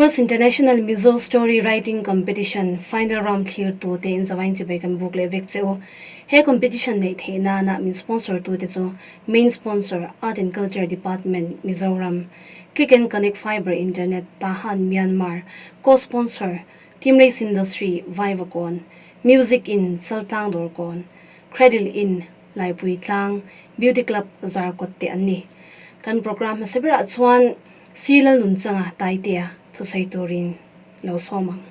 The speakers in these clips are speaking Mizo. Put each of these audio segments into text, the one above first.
First International Mizo Story Writing Competition Final Round thlir tu te in zawain chibai kan buk leh vek che u. He competition neih theih nana min sponsor tu te chu Main Sponsor, Art and Culture Department, Mizoram, Click and Connect Fibre Internet, Tahan, Myanmar, Co-Sponsor, Team Race Industry, Vaivakawn, Music Inn, Chaltlang Dawrkawn, Cradle Inn, Laipui Tlang, Beauty Club, Zarkawt te an ni. Kan programme hmasa berah chuan Si Lalnunchanga Taitea thusawi turin lo sawm ang.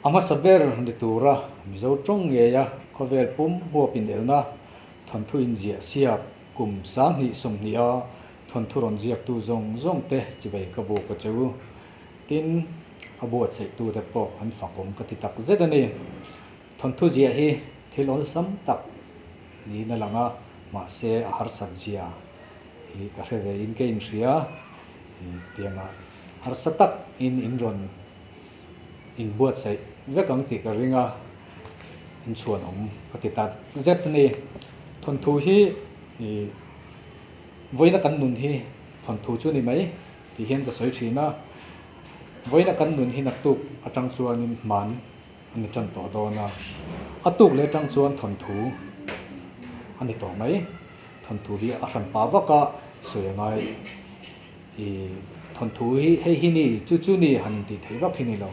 A hmasa ber ni tura Mizo tawng ngeia khawvel pum huap inelna thawnthu inziah siak kum 2020 a thawnthu rawn ziaktu zawng zawng te chibai ka buk a che u. Tin, a buatsaih-tute pawh an fakawm ka ti tak zet a ni. Thawnthu ziah hi thil awlsam tak niin a lang a, mahse a harsat zia hi ka hre ve in ka inhria. Tiangah harsa tak in in rawn inbuatsaih vek ang tih ka ring a, inchhuanawm ka ti tak zet a ni. Thawnthu hi ih vawiina kan nun hi thawnthu chu ni mai tih hian ka sawi thin a, vawiina kan nun hi naktuk atang chuanin hman a ni tan tawh dawn a, a tuk leh atang chuan thawnthu a ni tawh mai. Thawnthu hi a hran pah vak a, sawi a ngai ih thawnthu hi hei hi ni chu chu ni han intih theih vak hi ni lo,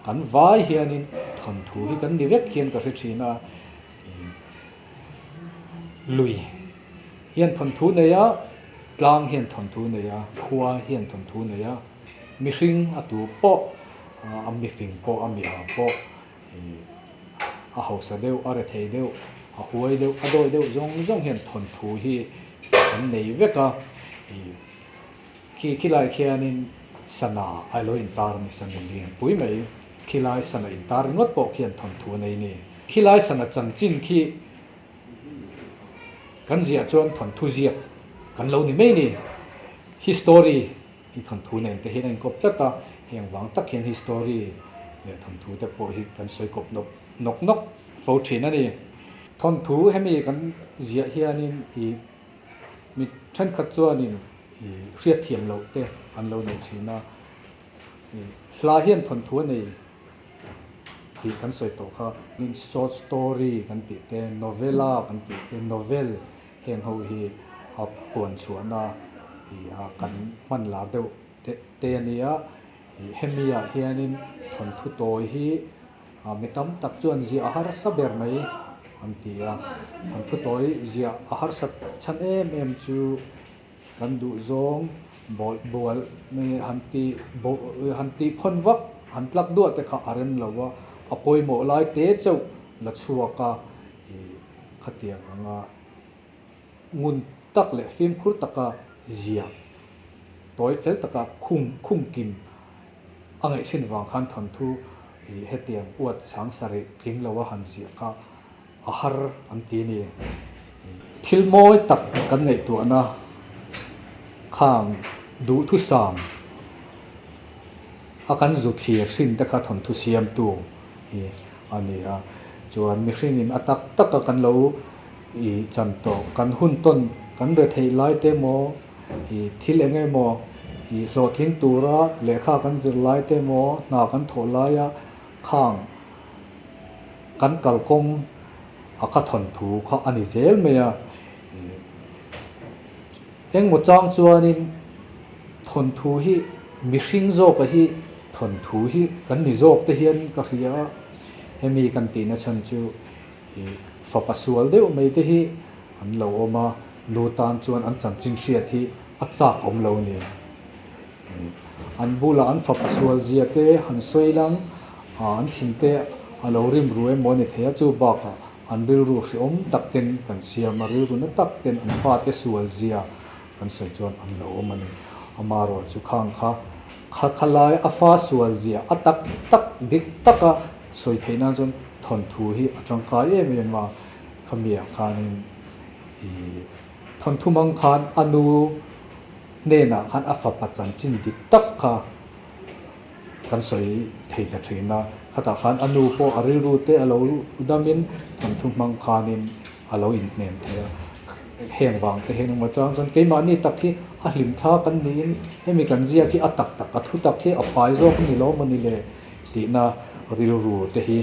kan vai hianin thawnthu hi kan ni vek hian ka hre thin a, ih lui hian thawnthu nei a, tlang hian thawnthu nei a, khua hian thawnthu nei a, mihring a tu pawh a mifing pawh a miha pawh ih a hausa deuh a rethei deuh a huai deuh a dawi deuh zawng zawng hian thawnthu hi an nei vek a ih khi khilai khianin sana a lo intar a ni sana lianpui mai khilai sana intar ringawt pawh khian thawnthu a nei a ni khilai sana chanchin khi kan ziah chuan thawnthu ziak kan lo ni mai a ni history. Hi thawnthu nen te hian a inkawp tlat a, heng vang tak hian hi story leh thawnthu te pawh hi kan sawi kawp nawk nawk nawk fo thin a ni. Thawnthu hemi kan ziah hianin ih mi thenkhat chuanin ih hriatthiam loh te an lo nei thin a, ih hla hian thawnthu a nei tih kan sawi tawh kha, short story kan tih te, novella kan tih te, novel Heng ho hi a puan chhuahna ih a kan hman lar deuh te te a ni a, ih hemi ah hianin thawnthu tawi hi ah mi tam tak chuan ziah a harsa ber mai an ti a, thawnthu tawi ziah a harsat chhan em em chu kan duh zawng bawl bual han tih han tih phawn vak han tlak duah te kha a rem lo a, a pawimawh lai te chauh la chhuak a ih. Khatiang anga ngun tak leh fimkhur taka ziah tawi fel taka khum khum kim a ngaih thin vang khan thawnthu ih hetiang uat chang sarih tling lo a han ziah kha a har an ti a ni. Thil mawi tak kan ngaihtuahna khang duhthusam a kan zu thlir hrin te kha thawnthu siamtu hi a ni a, chuan mihringin a tak taka kan lo ih chan tawh, kan hun tawn kan re theih lai te emaw, ih thil eng emaw ih hlawhtling tura lehkha kan zir lai te emaw, hna kan thawh laia khang kan kalkawng a kha thawnthu kha a ni zel mai a, ih engmaw chang chuanin thawnthu hi mihring zawka hi thawnthu hi kan ni zawk te hian ka hria a, hemi kan tihna chhan chu ih fapa sual deuh mai te hi an lo awm a, nu tan chuan an chanchin hriat hi a chak awm lo a ni. An bulah an fapa sual zia te han sawi lang a, an thin te a lo rim ru emaw a ni thei a, chu bakah an rilru hrehawm tak ten kan siam a, rilru na tak ten an fate sual zia kan sawi chuan an lo awm a ni. Amaherawh chu khang kha kha khalai a fa sual zia a tak tak dik taka sawi theih nan chuan thawnthu hi a tangkai em em a, khamiah khanin ih thawnthu mang khan a nu hnenah khan a fapa chanchin dik tak kha kan sawi thei ta thin a, khatah khan a nu pawh a rilru te a lo damin thawnthu hmang khanin a lo inhnem thei a. Heng vang te hian engmaw chang chuan keimahni tak hi a hlim thla kan niin hemi kan ziak hi a tak tak a thu tak hi a pai zawk a ni lo maw ni le tihna rilru te hi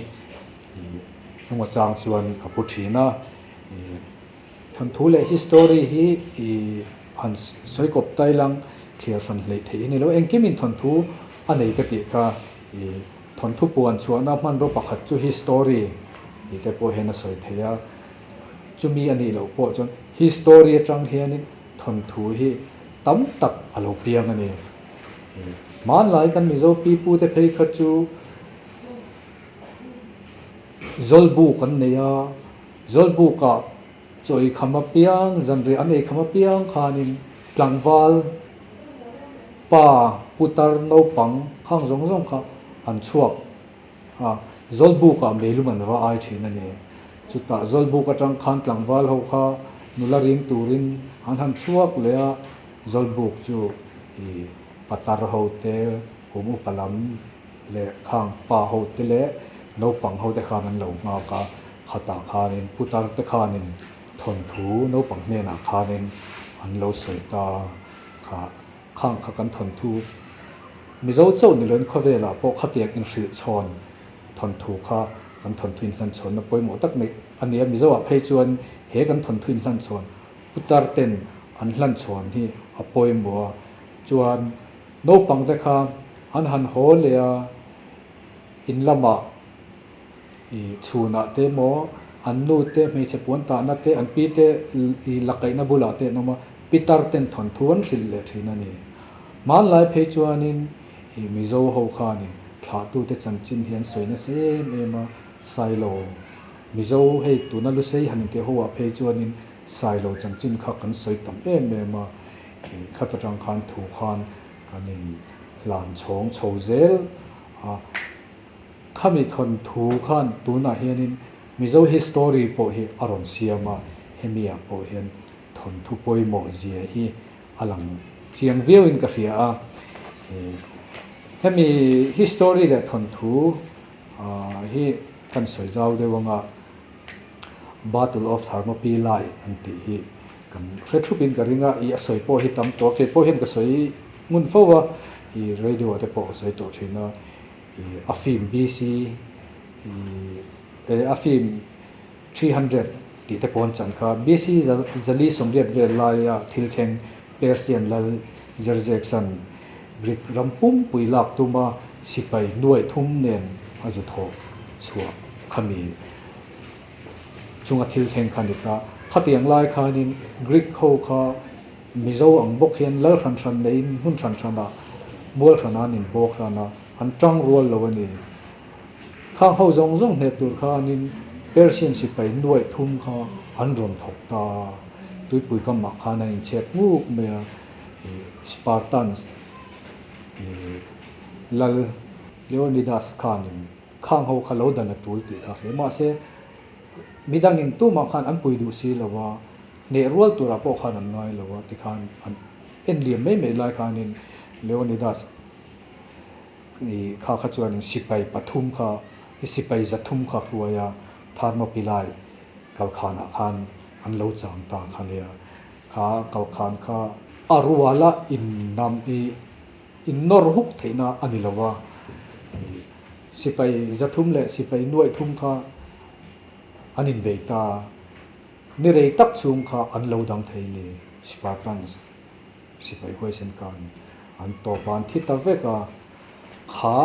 engmaw chang chuan ka pu thin a. Thanthu leh hi story hi han sawi kawp tai lang thliar hran hleih theih hi ni lo. Engkimin thanthu a nei ka tih kha thanthu puan chhuahna hmanraw pakhat chu hi story tih te pawh hian a sawi thei a. Chumi a nih loh pawh chuan hi story atang hianin thawnthu hi tam tak a lo piang a ni. Hmanlai kan Mizo pipu te phei kha chu Zawlbuk an nei a, Zawlbukah chaw ei kham apiang, zanriah an ei kham apiang khanin tlangval pa putar naupang khang zawng zawng kha an chhuak. A, Zawlbukah meilum an va ai thin a ni. Chutah Zawlbuk atang khan tlangval ho kha nula ring turin an han chhuak leh a, Zawlbuk chu i patar ho te, kum upa lam leh khang pa ho te leh naupang ho te khan an lo nghak a, khatah khanin putar te khanin thawnthu naupang hnenah khanin an lo sawi ta kha. Khang kha kan thawnthu Mizo chauh ni loin khawvelah pawh khatiang inhrilh chhawn thawnthu kha kan thawnthu inhlanchhawnna pawimawh tak mai a ni a. Mizoah phei chuan he kan thawnthu inhlanchhawn putar ten an hlanchhawn hi a pawimawh a. Chuan naupang te kha an han haw leh a, in lamah I chhunah te emaw an nu te hmeichhe puan tahna te an pi te i la kaihna bulah te an awm a, pitar ten thawnthu an hrilh leh thin a ni. Hmanlai phei chuanin i Mizo ho khanin thlahtute chanchin hi an sawi nasa em em a, Sailo Mizo hei tuna Lusei han intih ho ah phei chuanin Sailo chanchin kha kan sawi tam em em a, i khat atang khan thu khan kan in hlan chhawng chho zel a. Khami thawnthu khan tunah hianin Mizo history pawh hi a rawn siam a, hemiah pawh hian thawnthu pawimawh zia hi a lang chiang viauin ka hria a. Hemi history leh thawnthu hi kan sawi zau deuh anga Battle of Thermopylae an tih hi kan hre thupin ka ring a, i a sawi pawh hi tam tawh a, kei pawh hian ka sawi ngun fo a, i radio ah te pawh ka sawi tawh thin a. A film BC a film 300 tih te pawh an chan kha. BC zali 80 vel laia thil thleng Persian lal Xerxes-a'n Greek ram pumpui lak tuma sipai nuai thum nen a zu thawh chhuah khami chunga thil thleng kha a ni ta. Khatiang lai khanin Greek ho kha Mizo ang bawk hian lal hran hran neiin hmun hran hranah mual hranah an inbawk hran a, an tang rual lo a ni. Khang ho zawng zawng hneh tur khanin Persian sipai nuaih thum kha an rawn thawk ta a, tuipui kamah khan an inchhek nguk mai a, Spartans lal Leonidas khanin khang ho kha lo dan a tul tih kha a hria. Mahse, midangin tumah khan an pui duh si lo a. Hneh rual turah pawh khan an ngai lo a tikhan an en liam mai mai lai khanin Leonidas i kha kha chuanin sipai pathum kha i sipai zathum kha hruai a Thermopylae kalkhanah khan an lo chang ta kha nia. Kha kalkhan kha a ruala innam i innawr huk theihna a ni lo a, sipai zathum leh sipai nuaih thum kha an inbei ta. Ni rei tak chhung kha an lo dang thei ni, Spartans sipai huaisen khan an tawp a, an thi ta vek a. Kha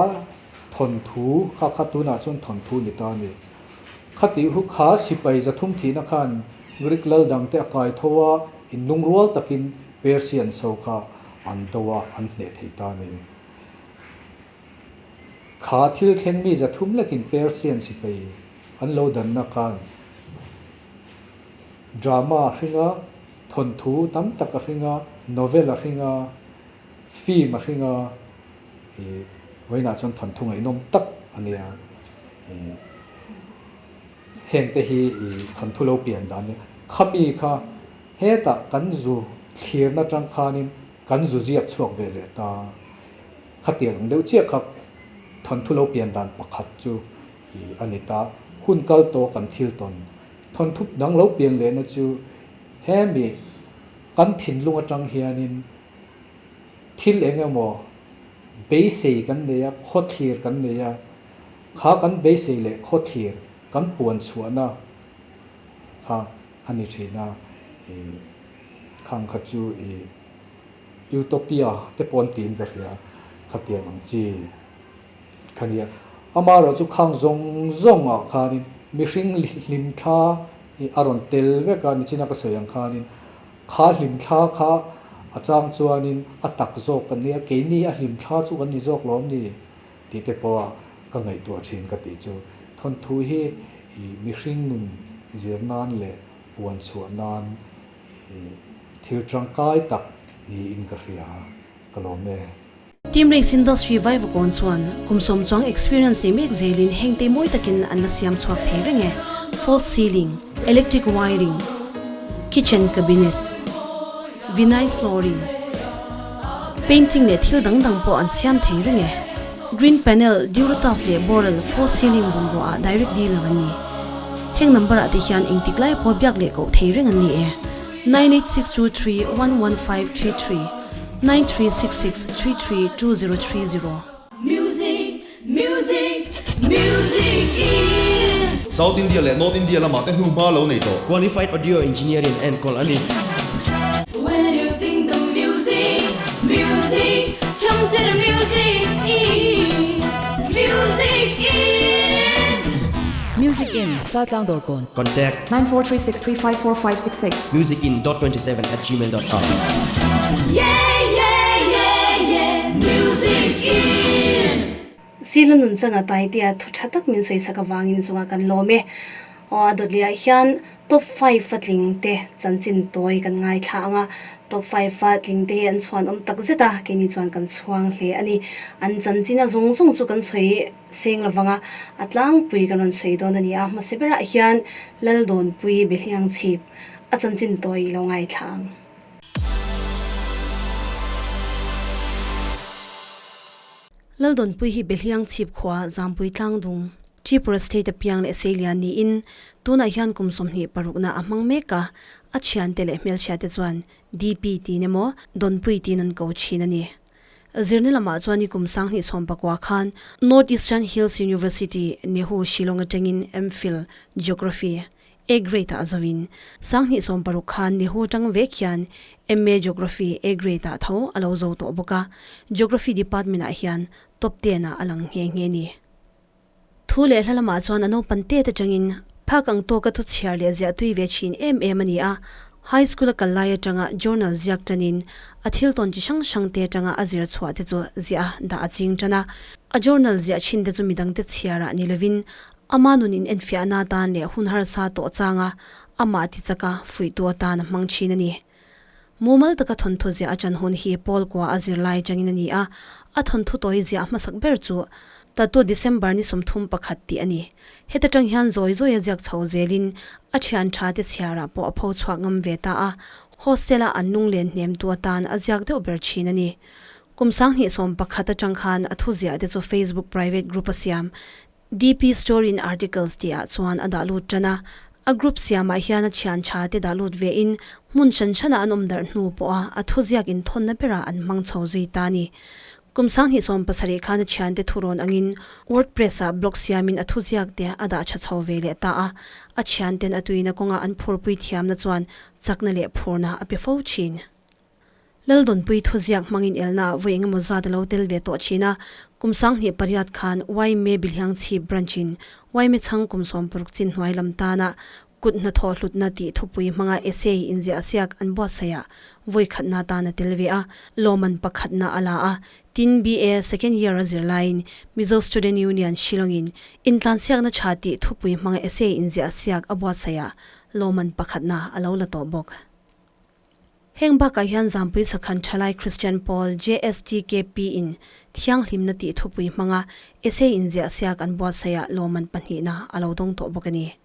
thawnthu kha kha tunah chuan thawnthu ni ta a ni. Khatih hu kha sipai zathum thihna khan Greek lal dangte a kai tho a, inlungrual takin Persian so kha an do a, an hneh thei ta a ni. Kha thil thleng mi zathum lekin Persian sipai an lo danna khan drama a hring a, thawnthu tam tak a hring a, novel a hring a, film a hring a, ih vawiinah chuan thawnthu ngaihnawm tak a nia. Ih hengte hi ih thawnthu lo pian dan a nia. Khami kha hetah kan zu thlirna atang khanin kan zu ziak chhuak ve leh ta. Khatiang ang deuh chiah kha thawnthu lo pian dan pakhat chu i a ni ta. Hun kal tawh kan thil tawn thawnthup dang lo pian lehna chu Hemi kan thinlung atang hianin thil eng emaw beisei kan nei a, khawthlir kan nei a, kha kan beisei leh khawthlir kan puan chhuahna kha a ni thin a, ih khang kha chu ih Utopia te pawh an tiin ka hria, khatiang ang chi kha nia. Amaherawh chu khang zawng zawngah khanin mihring hlimthla ih a rawn tel vek a, nichina ka sawi ang khanin kha hlimthla kha a chang chuanin a tak zawk kan nia, keini a hlimthla chu kan ni zawk lawm ni tih te pawha ka ngaihtuah thin ka tih chu. Thawnthu hi ih mihring nun zir nan leh puan chhuah nan ih thil tangkai tak niin ka hria, ka lawm e. Team Race Industry Vaivakawn chuan kum sawm chuang experience nei mek zelin heng te mawi takin an la siam chhuak thei reng e, false ceiling, electric wiring, kitchen cabinet, vinyl flooring, painting leh thil dang dang pawh an siam thei reng e. Green panel, Durotuf leh Boral false ceiling bungrua ah direct dealer an ni. Heng number ah te hian engtik lai pawh biak leh koh thei reng an ni e. 9862311533 9366332030. Music, music, music in. South India leh North India lamah te hnuhma lo nei tawh. Qualified Audio Engineer in enkawl a ni. When you think the music, music, come to the music in, music in. Music in, Chaltlang Dawrkawn. Contact. 9436354566. Musicin dot 27 at gmail dot com. Yeah, yeah, yeah, yeah, music in. Sila nun changa Taitea thu tha tak min sawi sak avangin chungah kan lawm e. Aw a dawtliah hian top five a tling te chanchin tawi kan ngaithla ang a, top five a tling te hi an chhuan awm tak zet a, keini chuan kan chhuang hle a ni. An chanchin a zawng zawng chu kan sawi Seng lovanga a tlangpui kan rawn sawi dawn a ni a, hmasa berah hian Laldawnpui Behliang chhip a chanchin tawi lo ngaithla ang. Laldawnpui hi Behliang chhip khua Zampui tlangdung, Tripura State a piang leh seilian niin tunah hian kum 26 na a hmang mek a, a thiante leh hmelchhiate chuan DP tiin emaw Dawnpui tiin an ko thin a ni. Zirna lamah chuan i kum 2019 khan North Eastern Hills University, Nehu, Shillong atangin MPhil, Geography, A grade ah zoin, 2016 khan Nehu atang vek hian MA Geography, A grade ah tho a lo zo tawh bawk a, Geography Department ah hian top ten ah a lang nghe nghe ni. Thu leh hla lamah chuan a naupan tet atangin phak ang tawka thu chhiar leh ziah tui ve thin em em a ni a. High School a kal lai atanga journal ziak tanin a thil tawn chi hrang hrang te atanga a zir chhuah te chu ziah a dah a ching tan a. A journal ziah thin te chu midangte chhiarah ni lovin ama nun in enfiahna atan leh hun harsa tawh changa amah ti chaka fuihtu atan a hmang thin a ni. Mumal taka thawnthu ziah a chan hun hi Paul kua a zirlai atangin a ni a, a thawnthu tawi ziah hmasak ber chu Tatu December ni 31 tih a ni. Heta tang hian zawi zawi a ziak chho zelin a thian tha te chhiarah pawh a pho chhuak ngam ve ta a, hostel-a an lunglen hnemtu atan a ziak deuh ber thin a ni. Kum 2011 atang khan a thu ziah te chu Facebook private group a siam DP Story in Articles tih ah chuan a dah lut tan a, a group siamah hian a thian tha te dah lut ve in hmun hran hranah an awm darh hnu pawha a thuziak inthawnna berah an hmang chho zui ta a ni. Kum 2017 khan a thiante thurawn angin WordPress ah blog siamin a thuziak te a dah tha chho ve leh ta a, a thianten a tuina kawnga an phurpui thiamna chuan chakna leh phurna a pe fo thin. Laldawnpui thuziak hmangin elnaah vawi engemaw zat a lo tel ve tawh thin a, kum 2008 khan Yma Bilhiangchhip Branch-in Yma chhang kum 60 chin hnuai lam tana kut hnathawh hlutna tih thupui hmanga essay inziah siak an buatsaihah vawi khatna tan a tel ve a, lawmman pakhatna a la a, tin BA second year a zir laiin Mizo Student Union Shillong-in intlansiakna tha tih thupui hmanga essay inziah siak a buatsaihah lawmman pakhatna a lo la tawh bawk. Heng bakah hian Zampui Sakhan Thalai Christian Pawl, JSTKP, in thianghlimna tih thupui hmanga essay inziah siak an buatsaihah lawmman pahnihna a lo dawng tawh bawk a ni.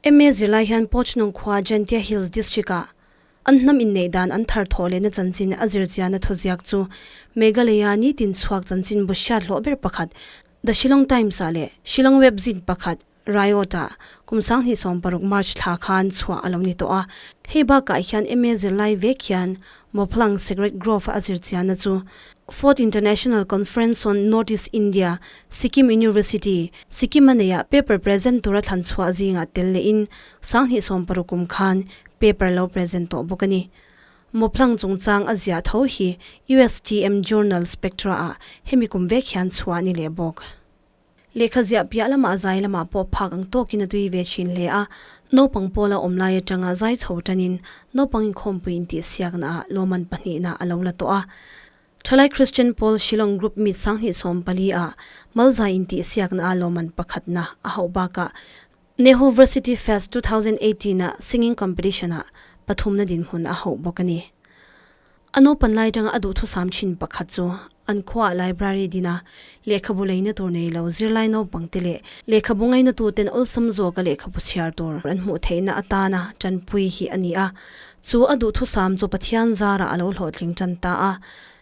MA zirlai hian Pochnung khua Jaintia Hills District-ah an hnam inneih dan an thar thawh lehna chanchin a zirchiana thuziak chu Meghalaya nitin chhuak chanchin bu hriat hlawh ber pakhat The Shillong Times-ah leh Shillong Webzine pakhat. Riot-ah kum 2016 March thla khan chhuah a lo ni tawh a. Hei bakah hian MA zirlai vek hian Mawphlang Sacred Grove-a a zir chianna chu Fourth International Conference on North East India, Sikkim University, Sikkim a neihah paper present tura thlan chhuah zingah tel lehin 2016 kum khan paper lo present tawh bawk a ni. Mawphlang chungchang a ziah tho hi USTM Journal Spectra-ah hemi kum vek hian chhuah a ni leh bawk. Lehkha ziah piah lamah zai lamah pawh phak ang tawkin a tui ve thin hle a, naupang pawla awm lai atanga zai chho tanin naupang inkhawmpui intihsiakna ah lawman pahnihna a lo la tawh a. Thalai Christian Pawl Shillong Group Meet 2014 ah Malzai intihsiakna ah lawman pakhatna a hauh bakah Nehu Varsity Fest 2018 ah Singing Competition ah pathumna dinhmun a hauh bawk a ni. A naupan lai atanga a duhthusam thin pakhat chu an khuaah library dina lehkhabu leina tur nei lo zirlai naupangte leh lehkhabu ngainatuten awlsam zawka lehkhabu chhiar tur an hmuh theihna atana tanpui hi a ni a. Chu a duhthusam chu Pathian zarah a lo hlawhtling tan ta a.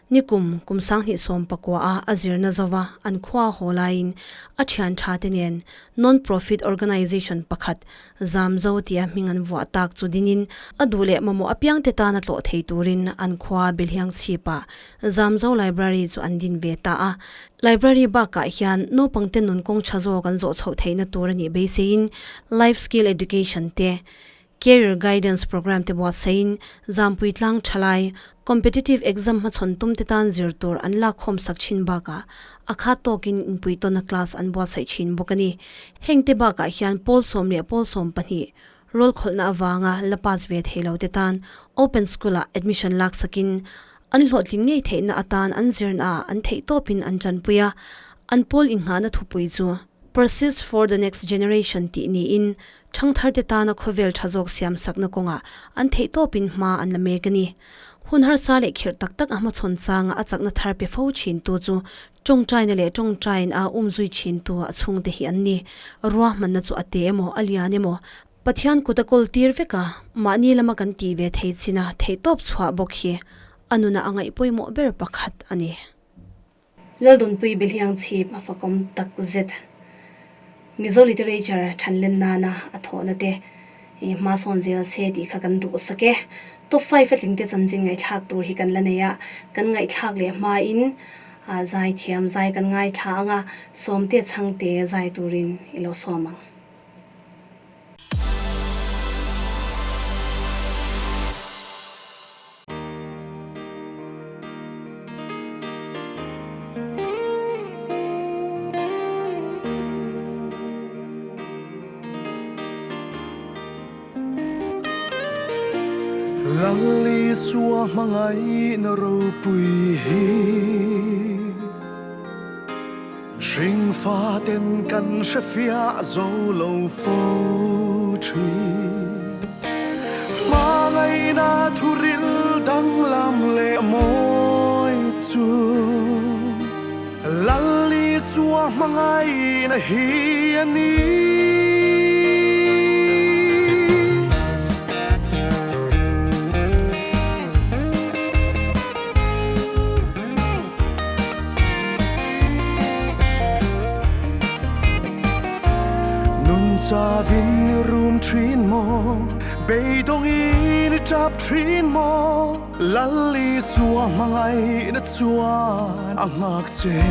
Nikum, kum 2019 a a zirna zova an khua haw laiin a thian tha te nen non-profit organization pakhat Zamzo tia hming an vuah tak chu dinin a duh leh mamawh apiang te tan a tlawh thei turin an khua Bilhiang chhipah Zamzo Library chu an din ve ta a. Library bakah hian naupang te nun kawng tha zawk an zawh chhoh theihna tur a nih beiseiin Life Skill Education te Career Guidance Programme te buatsaihin Zampui tlang thalai, Competitive Exam hmachhawn tum te tan zir tur an lakkhawm sak thin bakah a khat tawkin inpui tawna class an buatsaih thin bawk a ni. Heng te bakah hian pawl sawm leh pawl sawm pahnih roll khawlhna avanga la pass ve thei lo te tan Open School-ah admission laksakin an hlawhtlin ngei theihna atan an zirnaah an theihtawpin an tanpui a, an pawl inghahna thupui chu Persist for the Next Generation tih niin Thangtharte tana khawvel tha zawk siam sakna kawngah an theihtawpin hma an la mek a ni. Hun harsa leh khirh tak tak a hmachhawn changa a chakna thar pe fo thintu chu tawngtaina leh tawngtain a umzui thintu a chhungte hi an ni. Ruahmanna chu a te emaw a lian emaw Pathian kut a kawl tir vek a, mahni lama kan tih ve thei china theihtawp chhuah bawk hi a nuna a ngaih pawimawh ber pakhat a ni. Laldunpui Bilhiang chhip a fakawm tak zet. Mizo literature thanlen nana a thawhna te i hma sawn zel se tih kha kan duh sak e. Top 5 a tlingte chanchin ngaihthlak tur hi kan la nei a, kan ngaihthlak leh hmain zai thiam zai kan ngaithla ang a, sawmte chhangte zai turin i lo sawm ang. Lal Isua hmangaihna ropui hi Hringfa ten kan hre fiah zo lo fo thin. Hmangaihna thuril danglam leh mawi chu Lal Isua hmangaihna hi a ni. Nun chavin i rum thin maw, beidawngin i tap thin maw, Lal Isua hmangaihna chuan a nghak che.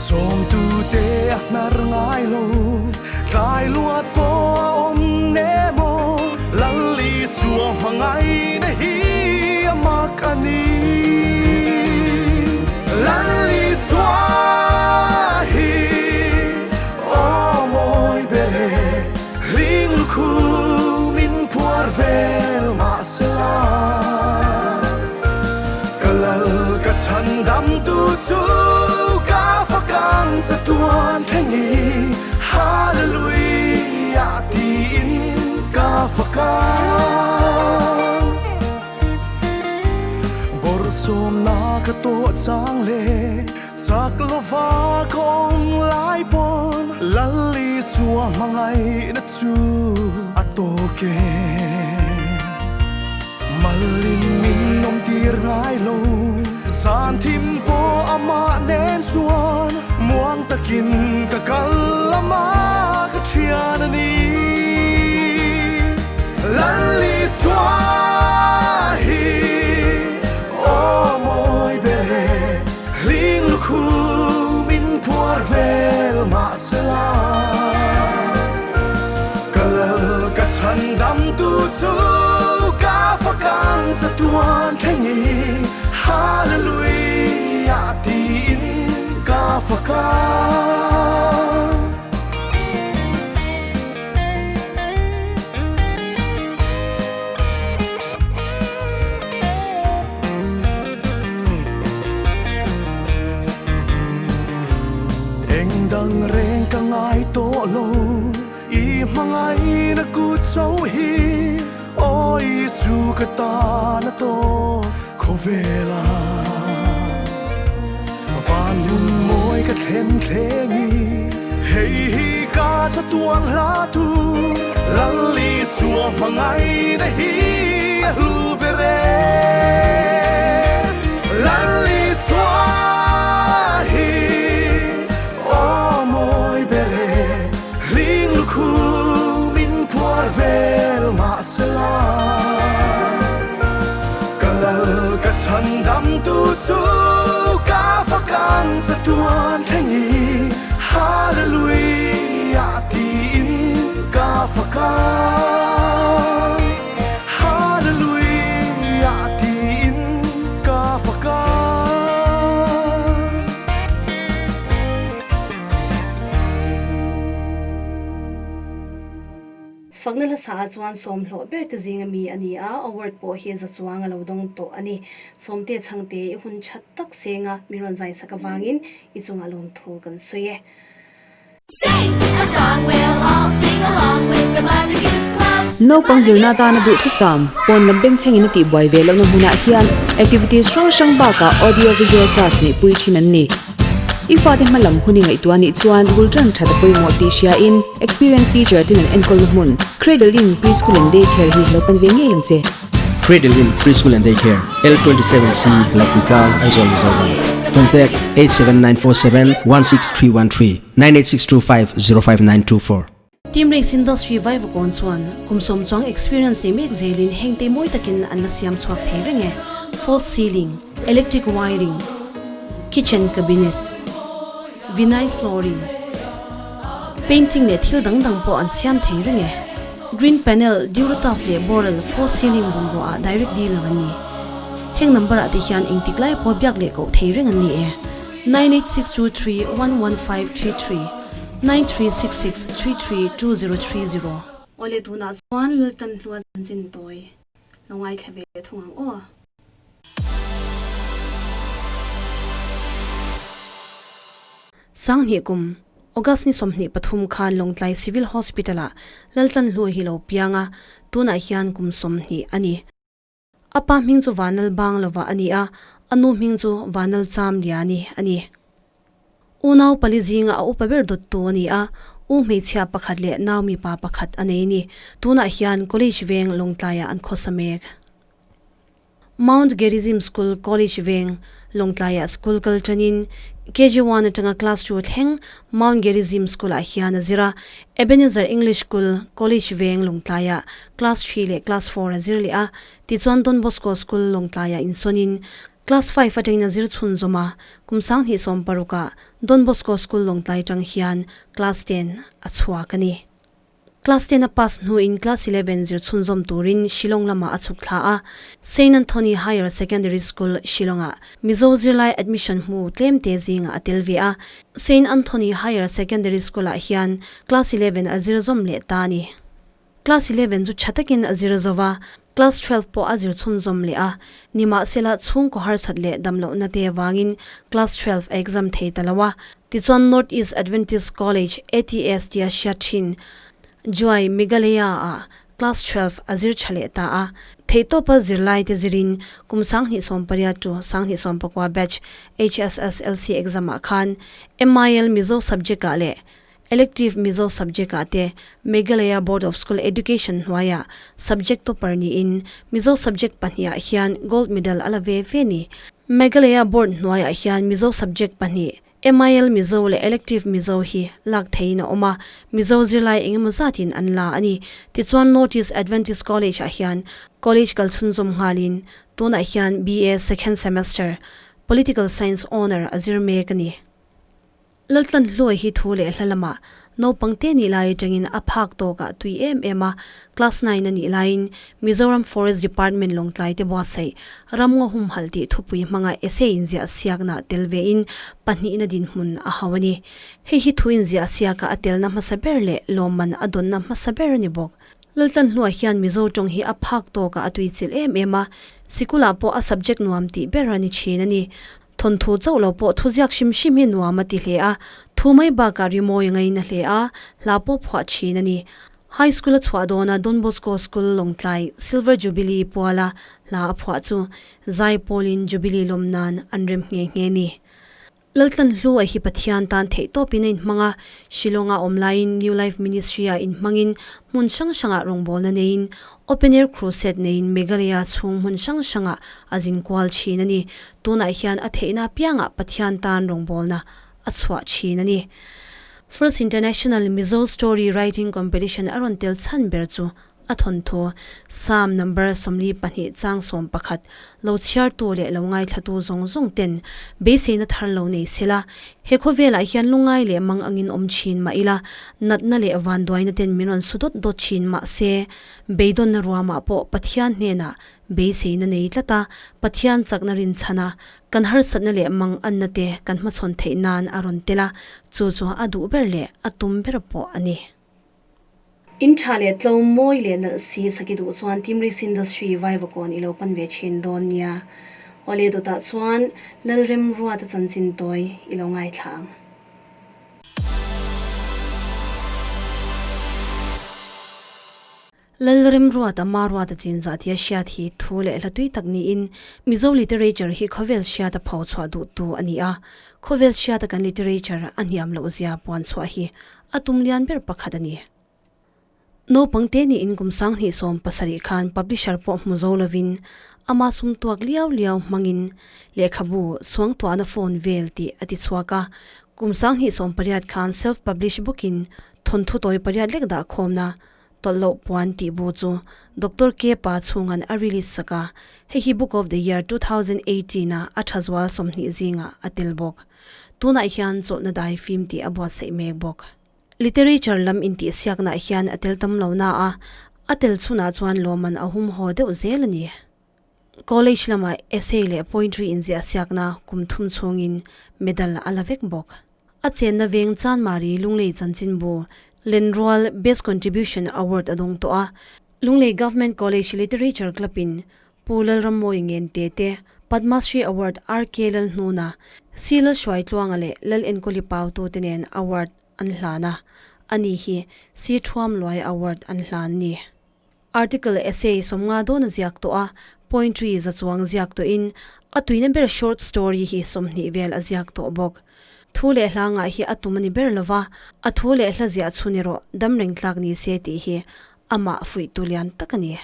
Sawmtute a hnar ngai lo, tlai luat pawh a awm nem aw, Lal Isua hmangaihna hi a mak a ni. Lal Isua hi aw mawi ber e, hling lukhum in phuar vel mahsela, ka lal ka chhan dam tu chu ka fakang chatuan thleng i Hallelujah tiin ka fakang. Bawrhsawmna ka tawh chang leh chak lova ka awm lai pawn Lal Isua hmangaihna chu a tawk e. Malin min awm tir ngai lo, zan thim pawh amah nen chuan muang takin ka kal a. tan a ni. Lal Isua hi aw mawi ber e, hling lukhum in phuar vel mahsela. Ka lal ka chhandam tu chu ka fakan chatuan thleng i Hallelujah tiin ka fakan. Eng dang reng ka ngai tawh lo, i hmangaihna kut chauh hi Aw Isu ka tan a tawh khawvela. Van hmun mawi ka thlen thleng i, hei hi ka chatuan hla tu, Lal Isua hmangaihna hi a hlu ber e. Lal Isua hi aw mawi ber e, hling lukhum in phuar vel mahsela. Ka lal ka chhandam tu chu ka fakan chatuan thleng i Hallelujah tiin ka fakan Hallelujah tiin ka fakan. Fakna hla saah chuan sawm hlawh ber te zinga mi a ni a, award pawh hi za chuang a lo dawng tawh a ni. Sawmte chhangte i hun that tak senga min rawn zai sak avangin i chungah lawmthu kan sawi e. Naupang zirna atana duhthusam, pawn lam bengchhengin a tihbuai ve lohna hmunah hian activities hrang hrang bakah audio visual class neihpui thin an ni. I fate hma lam hun i ngaihtuah nih chuan bul tan that a pawimawh tih hriain experienced teacher ten an enkawlna hmun Cradle Inn Preschool and Day Care hi lo pan ve ngei ang che. Cradle Inn Preschool and Day Care, L27C, Lakhuitlang, Aizawl, Mizoram. Contact 87947 16313 98625 05924. Team Race Industry Vaivakawn chuan kum sawm chuang experience nei mek zelin hengte mawi takin an la siam chhuak thei reng e, false ceiling, electric wiring, kitchen cabinet, vinyl flooring, painting leh thil dang dang pawh an siam thei reng e. Green panel, Durotuf leh Boral false ceiling bungrua ah direct dealer an ni. Heng number ah te hian engtik lai pawh biak leh koh thei reng an ni e. 98623 11533 9366 332030. Awle tunah chuan Laltan hlua chanchin tawi lo ngaithla ve thung ang aw. Sanghnih kum, August ni 23 khan Lawngtlai Civil Hospital-ah Laltan Hlua hi lo piang a, tunah hian kum 20 a ni. A pa hming chu Vanal Bang lova a ni a, a nu hming chu Vanal Cham Liani a ni. Unau pali zinga a upa ber dawttu a ni a, u hmeichhia pakhat leh nau mipa pakhat a nei ni. Tunah hian College Veng Lawngtlaiah an khawsa mek. Mount Gerizim School College Veng Lawngtlaiah school kal tanin KG one atanga class two thleng Mount Gerizim School-ah hian a zir a, Ebenezer English School, College Veng, Lawngtlaiah class three leh class four a zir leh a, tichuan Don Bosco School, Lawngtlaiah insawnin class five atangin a zir chhunzawm a, kum 2016ah Don Bosco School, Lawngtlai atang hian class ten a chhuak a ni. Class ten a pass hnuin class 11 zir chhunzawm turin Shillong lamah a chhuk thla a, Saint Anthony Higher Secondary School, Shillong-ah Mizo zirlai admission hmu tlemte zingah a tel ve a. Saint Anthony Higher Secondary School-ah hian class 11 a zir zawm leh ta a ni. Class 11 chu tha takin a zir zo va, class 12 pawh a zir chhunzawm leh a. Nimahsela, chhungkaw harsat leh damlohna te avangin class 12 a exam thei ta lo a. Tichuan North East Adventist College, ATS, tia hriat thin Juai Meghalaya-ah Class 12 a zir tha leh ta a. Theihtawpa zirlaite zirin kum 2018 to 2019 batch HSSLC exam-ah khan MIL Mizo subject-ah leh Elective Mizo subject-ah te Meghalaya Board of School Education hnuaiah subject topper niin Mizo subject pahnihah hian gold medal a la ve ve ni. Meghalaya Board hnuaiah hian Mizo subject pahnih. MIL Mizo leh Elective Mizo hi lak theihin a awm a, Mizo zirlai engemaw zatin an la a ni. Tichuan North East Adventist College ah hian college kal chhunzawm nghalin tunah hian BA second semester Political Science Honour a zir mek a ni. Laltlan Hluai hi thu leh hla lamah naupang te nih lai atangin a phak tawkah tui em em a, class nine a nih laiin Mizoram Forest Department Lawngtlai te buatsaih Ramngaw humhalh tih thupui hmanga essay inziah siakna tel vein pahnihna dinhmun a hau a ni. Hei hi thu inziah siaka a telna hmasa ber leh lawmman a dawnna hmasa ber a ni bawk. Laltlan Hluai hian Mizo tawng hi a phak tawkah a tuichilh em em a, sikulah pawh a subject nuam tih ber a ni thin a ni. Thawnthu chauh lo pawh thuziak hrim hrim hi nuam a ti hle a, thu mai bakah rimawi a ngaina hle a, hla pawh phuah thin a ni. High School a chhuah dawna Don Bosco School Lawngtlai Silver Jubilee puala hla a phuah chu Zaipawlin Jubilee lawm nan an rem nghe nghe ni. Laltlan Hlu a hi Pathian tan theih tawpin a inhmang a, Shillong-a awm laiin New Life Ministry-ah inhmangin hmun hrang hrangah rawngbawlna neiin Open Air Crusade neiin Meghalaya chhung hmun hrang hrangah a zin kual thin a ni. Tunah hian a theihna apiangah Pathian tan rawngbawlna a chhuah thin a ni. First International Mizo Story Writing Competition a rawn tel chhan ber chu a thawnthu, Psalm number 42 chang 11, lo chhiartu leh lo ngaithlatu zawng zawng ten beiseina thar lo nei sela, he khawvelah hian lungngai leh mang angin awm thin mah ila, natna leh vanduaina ten min rawn su dawt dawt thin mah se, beidawnna ruamah pawh Pathian hnenah beiseina nei tlat a, Pathian chakna rinchhan a, kan harsatna leh mang anna te kan hmachhawn theih nan a rawn tel a, chu chu a duh ber leh a tum ber pawh a ni. In tha leh tlawm mawi leh nalh si saki duh chuan Team Race Industry Vaivakawn i lo pan ve thin dawn nia. Awle dawtah chuan Lalremruata chanchin tawi i lo ngaithla ang. Lalremruata Maruata chinzah tia hriat hi thu leh hla tui tak niin Mizo literature hi khawvel hriata pho chhuah duhtu a ni a. Khawvel hriata kan literature a hniam loh zia puan chhuah hi a tum lian ber pakhat a ni. Naupang te niin kum 2017 khan publisher pawh hmu zo lovin ama sum tuak liau liau hmangin lehkhabu suangtuahna phone vel tih a ti chhuak a. Kum 2018 khan self-publish bawkin thawnthu tawi pariat lek dah khawmna tawlh loh puan tih bu chu Doctor K Pa chhungan a release sak a, hei hi Book of the Year 2018 a a tha zual 20 zingah a tel bawk. Tunah hian chawlhna dai fim tih a buatsaih mek bawk. Literature lam intihsiaknah hian a tel tam lo na a, a tel chhunah chuan lawmman a hum haw deuh zel a ni. College lamah essay leh poetry inziahsiakna kum thum chhungin medal a la vek bawk. A chenna veng Chanmari Lunglei Chanchinbu Lenrual Best Contribution Award a dawng tawh a, Lunglei Government College Literature Club-in Pu Lalrammawi Ngente te Padma Shri Award RK Lalhnuna, C Lalhruaitluanga leh Lal Enkawli Pautu te nen award an hlan a, ani hi C Thuamluai Award an hlan a ni. Article essay 50 dawn a ziak tawh a, poetry za chuang ziak tawhin a tuina ber short story hi 20 vel a ziak tawh bawk. Thu leh hla ngah hi a tum a ni ber lova, a thu leh hla ziah chhun erawh dam reng tlak ni se tih hi amah fuihtu lian tak a ni.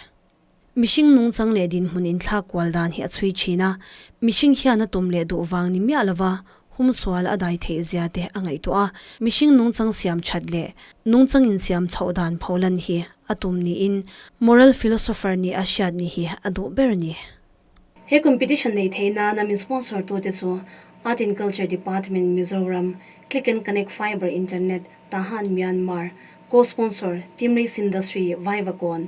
Mihring nungchang leh dinhmun inthlak kual dan hi a chhui thin a, mihring hian a tum leh duh vang ni miah lova humsual a dai theih zia te a ngaihtuah a, mihring nungchang siam that leh nungchang insiam chhoh dan pholan hi a tum niin moral philosopher nih a hriat ni hi a duh ber a ni. He competition neih theih nana min sponsor tute chu Art and Culture Department Mizoram, Click and Connect Fiber Internet, Tahan Myanmar, Co-sponsor Team Race Industry Vaivakawn,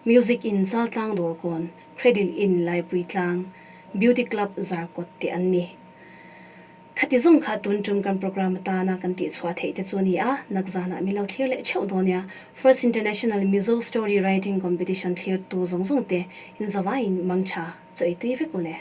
Music in Chaltlang Dawrkawn, Cradle in Laipui Tlang, Beauty Club Zarkawt te an ni. Khati zawng kha tun tum kan programme atana kan tih chhuah theih te chu a ni a, nakzanah min lo thlir leh theuh dawn nia. First International Mizo Story Writing Competition thlir tu zawng zawng te in zavaiin mangtha chaw ei tui vek u le.